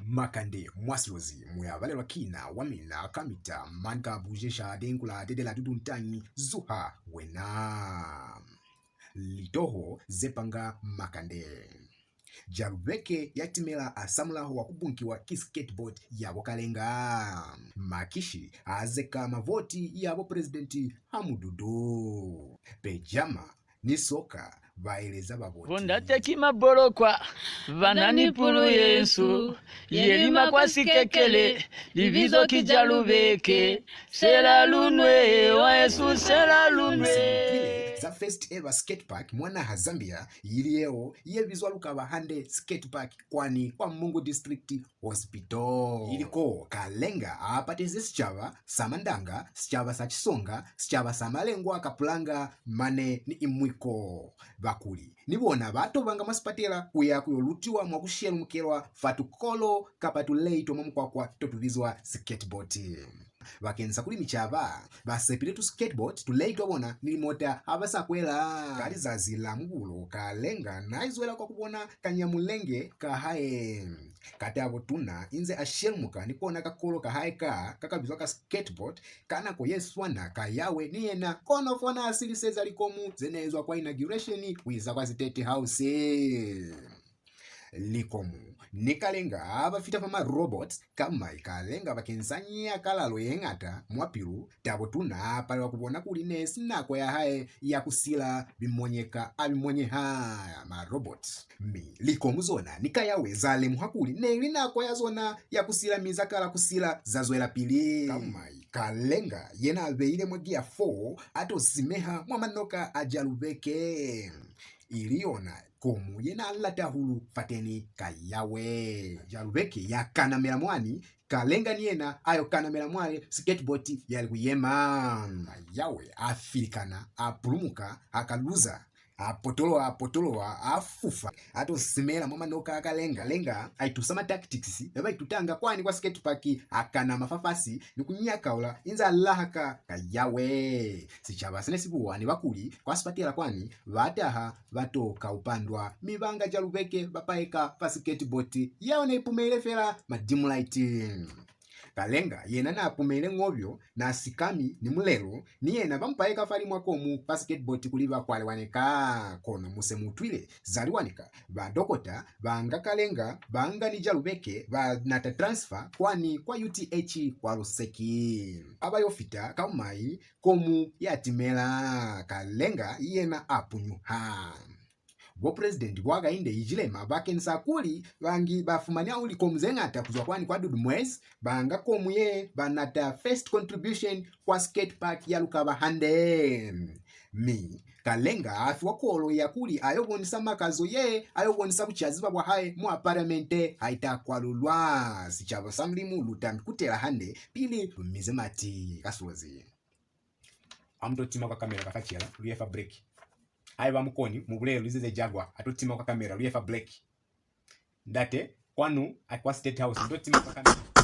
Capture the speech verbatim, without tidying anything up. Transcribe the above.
Makande mwa Silozi, mu ya balelwa ki na wa mina kamita, mani ka bujesha denkula dedela tutuntangi, zuha wena. Litoho ze panga makande. Jalubeke ya timela asamulaho wa ku bunkiwa ki skateboard ya bo Kalenga. Makishi a zeka mavoti ya bo President Hamududu. Pejama ni Soka ba eleza baboti. Bo ndate ki mabolokwa, ba na ni pulu ye nsu, ye lima kwa sikekele, libizo ki Jalubeke. Sela lu nwe, wahesu, sela lu nwe. Za first ever skate park mwa naha Zambia, ili yeo ye bizwa Lukaba Hande Skate Park kwani kwa Mongu District Hospital. Ili ko Kalenga a patezi sicaba sa Mandanga, sicaba sa Chisonga, sicaba sa Malengwa, Kapulanga, mane ni Imwiko. Bakuli ni bona ba tobanga mwa sipatela ku ya ku yo lutiwa mwa ku shelumukelwa fa tukolo kapa tuleito mwa mukwakwa to tu bizwa skateboard. Bakeñisa kuli micaba ba sepile tu skateboard, tuleito twa bona ni limota ha ba sa kwela. Ka lizazi la Mubulo, Kalenga na izwela kwa ku bona kanyamulenge ka hae. Ka tabo tuna, inze a shelumuka ni kona kakolo ka hae ka, ka ka bizwa ka skateboard, ka nako ye swana Kayawe ni yena, kono fo na siliseza likomu ze ne zwa kwa inauguration ku isa kwa State House. Likomu ni Kalenga ha ba fita fa ma robots, ka mai Kalenga bakeñisa nyakalalo ye ñata mwa pilu, tabo tuna a palelwa ku bona kuli ne si nako ya hae ya ku sila bimonyeka a bimonyeha ma robots. Mi likomu zona ni Kayawe za lemuha kuli ne li nako ya zona ya ku sila, mi za kala ku sila, za zwelapili. Ka mai Kalenga yena a beile mwa gear four, a to simeha mwa manoka a Jalubeke, ili yona komu ye na lata hahulu fateni Kayawe. Jalubeke ya kanamela mwani, Kalenga ni yena a yo kanamela mwale, skateboard ya li ku yema. Kayawe a filikana, a pulumuka, a kaluza, a potoloha, a potoloha, a fufa, a to simela mwa manoka a Kalenga. Kalenga a itusa ma tactics ye ba itutanga kwani kwa skate park, a kanama fafasi ni ku nyakaula inze a lahaka Kayawe. Sicaba se ne si buha ni bakuli kwa sipatela kwani ba taha ba to kaupandwa, mi ba nga Jalubeke ba paeka fa skateboard yeo ne ipumeile fela madimulaiti. Kalenga yena na pumeile ngobyo, na sikami ni mulelo, ni yena ba mu paeka fa limwa komu fa skateboard kuli ba kwale waneka. Kono mu se mu utwile za liwaneka, ba dokota ba nga Kalenga, ba nga ni Jalubeke, ba nata transfer kwani kwa U T H kwa Luseki. Ha ba yo fita ka bumai, komu ya timela, Kalenga yena a punyuha. Bo President Hakainde Hichilema bakeñisa kuli bangi ba fumani hahulu likomu ze ñata ku zwa kwani kwa Dudumwezi, ba nga komu ye ba nata first contribution kwa skate park ya Lukaba Hande. Mi Kalenga a fiwa kolo ya kuli a yo bonisa makazo ye a yo bonisa bucaziba bwa hae mwa Parliament ha i ta kwalulwa. Sicaba sa Mulimu, lu ta mi kutela hande pili lu mize mati ka Silozi. A mu to tima kwa kamera ka fa cela, lu ye fa break. Haiba mu koni, mu bulele lu izeze Jaguar a to tima kwa kamera, lu ye fa break. Ndate, kwanu a kwa State House, mu to tima kwa kamera.